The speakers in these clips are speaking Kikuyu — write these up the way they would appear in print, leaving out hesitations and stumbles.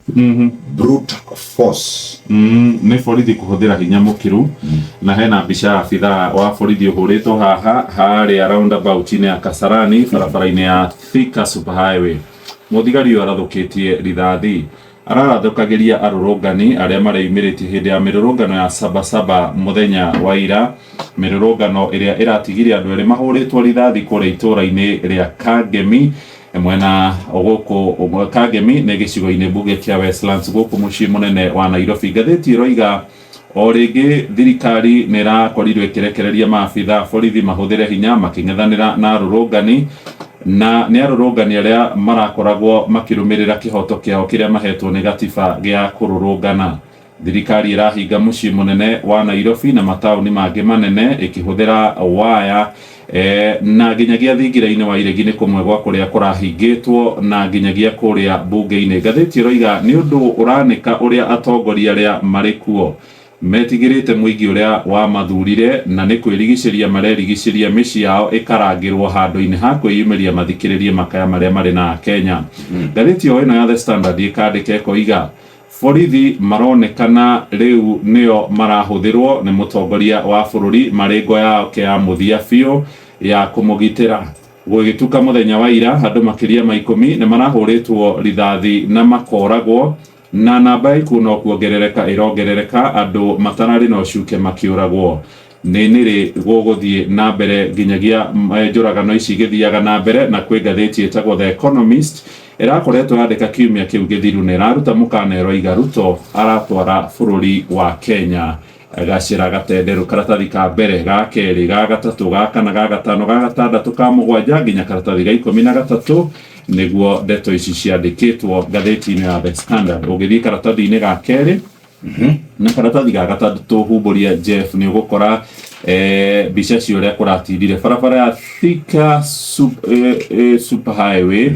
Brute force. Nĩ borithi kũhũthĩra hinya mũkĩru. Na hena mbica ya abithaa wa borithi ũhũrĩtwo haha harĩa roundabout-inĩ ya Kasarani, barabara-inĩ ya Thika Superhighway. Mũthigari ũyũ arathũkĩtie rithathi, ararathũkagĩria arũrũngani arĩa mareyumĩrĩtie hĩndĩ ya mĩrũrũngano ya Sabasaba mũthenya wa ira, mĩrũrũngano ĩrĩa ĩratigire andũ erĩ mahũrĩtwo rithathi kũrĩa itũũra-inĩ rĩa Kangemi mwena gũkũ. Kangemi nĩ gĩcigo-inĩ mbunge kĩa Westlands gũkũ mũciĩ mũnene wa Nairobi. Ngathĩti ĩroiga o rĩngĩ thirikari nĩ ĩrakorirwo ĩkĩrekereria maabitha borithi mahũthĩre hinya makĩng'ethanĩra na arũrũngani, na nĩ arũrũngani arĩa marakoragwo makĩrũmĩrĩra kĩhoto kĩao kĩrĩa mahetwo nĩ gatiba gĩa kũrũrũngana. Thirikari ĩrahinga mũciĩ mũnene wa Nairobi na mataũni mangĩ manene ĩkĩhũthĩra waya, na nginyagia thingira-inĩ wa iregi nĩ kũmwe gwa kũrĩa kũrahingĩtwo na nginyagia kũrĩa mbunge-inĩ. Ngathĩti ĩroiga nĩ ũndũ ũranĩka ũrĩa atongoria arĩa marĩ kuo metigĩrĩte mũingĩ ũrĩa wamathurire, na nĩ kwĩrigicĩria marerigicĩria mĩciĩ yao ĩkarangĩrwo handũ-inĩ ha kwĩyumĩria mathikĩrĩrie makaya marĩa marĩ na Akenya. Ngathĩti o ĩno ya The Standard ĩkandĩka ĩkoiga borithi maronekana rĩu nĩo marahũthĩrwo nĩ mũtongoria wa bũrũri marĩ ngo yake ya mũthia biũ ya kũmũgitĩra. Gũgĩtuka mũthenya wa ira, andũ makĩria ma 10 nĩ marahũrĩtwo rithathi na makoragwo, na namba ya ikuũ no kuongerereka ĩrongerereka, andũ matararĩ na ũcuke makĩũragwo. Nĩ nĩrĩ gũgũthiĩ na mbere nginyagia njũragano ici igĩthiaga na mbere? Na kwĩ ngathĩti ĩtagwo The Economist ĩrakoretwo yandĩka kiumia kĩu gĩthiru na ĩraruta mũkana, ĩroiga Ruto aratwara bũrũri wa Kenya gacĩra gatenderũ. Karatathi ka mbere, ga kerĩ, ga gatatũ, ga kana, ga gatano, ga gatandatũ, ka mũgwanja nginya karatathi ga 13 nĩguo ndeto ici ciandĩkĩtwo ngathĩti-inĩ ya The Standard. Ũngĩthiĩ karatathi-inĩ ga kerĩ na karatathi ga gatatũ, humbũria Jeff, nĩ ũgũkora mbica cia ũrĩa kũratindire barabara ya Thika super highway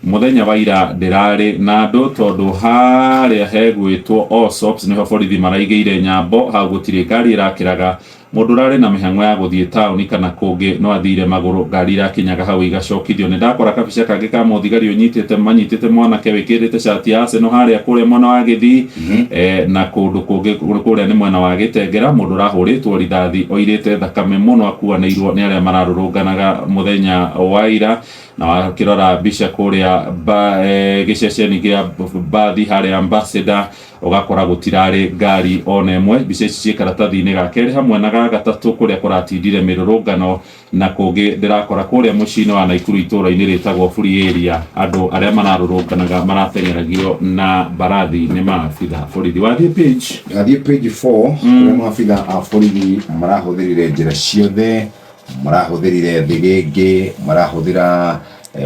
mũthenya wa ira. Ndĩrarĩ na andũ tondũ harĩa hegwĩtwo Allsops nĩho borithi maraigĩire nyambo. Hau gũtirĩ ngari ĩrakĩraga. Mũndũ ũrarĩ na mĩhang'o ya gũthiĩ taũni kana kũngĩ no athire magũrũ, ngari irakinyaga hau igacokithio. Nĩ ndakora kabica kangĩ ka mũthigari ũnyitĩte manyitĩte mwanake wĩkĩrĩte cati ya Arsenal harĩa kũrĩa mwena wa Gĩthii, na kũndũ kũngĩ kũrĩa nĩ mwena wa Gĩtengera, mũndũ ũrahũrĩtwo rithathi oirĩte thakame mũno, akuanĩirwo nĩ arĩa mararũrũnganaga mũthenya wa ira. Na wakĩrora mbica kũrĩa gĩceceni gĩa mbathi harĩa Ambassador, ũgakora gũtirarĩ ngari ona ĩmwe. Mbica ici ciĩ karatathi-inĩ ga kerĩ hamwe na ga gatatũ kũrĩa kũratindire mĩrũrũngano. Na kũngĩ ndĩrakora kũrĩa mũciĩ-inĩ wa Naikuru, itũũra-inĩ rĩtagwo Free Area, andũ arĩa mararũrũnganaga marateng'eragio na mbarathi nĩ maabitha borithi. Wathiĩ page Ndathiĩ page 4, kũrĩa maabitha a borithi marahũthĩrire njĩra ciothe, marahũthĩrire thĩgĩngĩ, marahũthĩra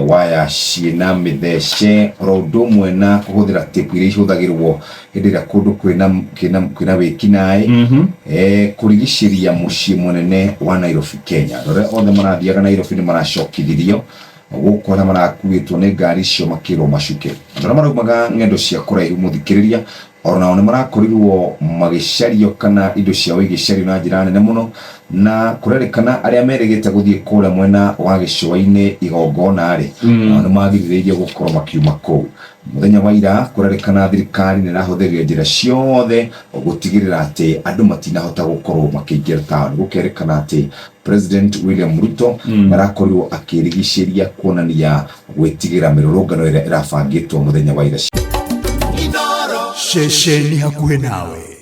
waya ciĩna mĩthece, oro ũndũ ũmwe na kũhũthĩra tape iria ihũthagĩrwo hĩndĩ ĩrĩa kũndũ kwĩna wĩkinaĩ, kũrigicĩria mũciĩ mũnene wa Nairobi, Kenya. Andũ arĩa othe marathiaga Nairobi nĩ maracokithirio gũkũ, arĩa marakuĩtwo nĩ ngari icio makĩrwo macuke. Andũ arĩa maraumaga ng'endo cia kũraihu, mũthikĩrĩria, oro nao nĩ marakorirwo magĩcario kana indo ciao igĩcario na njĩra nene mũno, na kũrerĩkana arĩa merĩgĩte gũthiĩ kũrĩa mwena wa gĩcũa-inĩ igongona rĩ, nao nĩ magirĩrĩirio gũkorwo makiuma kũu mũthenya wa ira. Kũrerĩkana thirikari nĩ ĩrahũthĩrire njĩra ciothe gũtigĩrĩra atĩ andũ matinahota gũkorwo makĩingĩra taũni. Gũkerĩkana atĩ President William Ruto nĩ arakorirwo akĩrigicĩria kuonania gwĩtigĩra mĩrũrũngano ĩrĩa ĩrabangĩtwo mũthenya wa ira. Ceceni hakuhĩ nawe.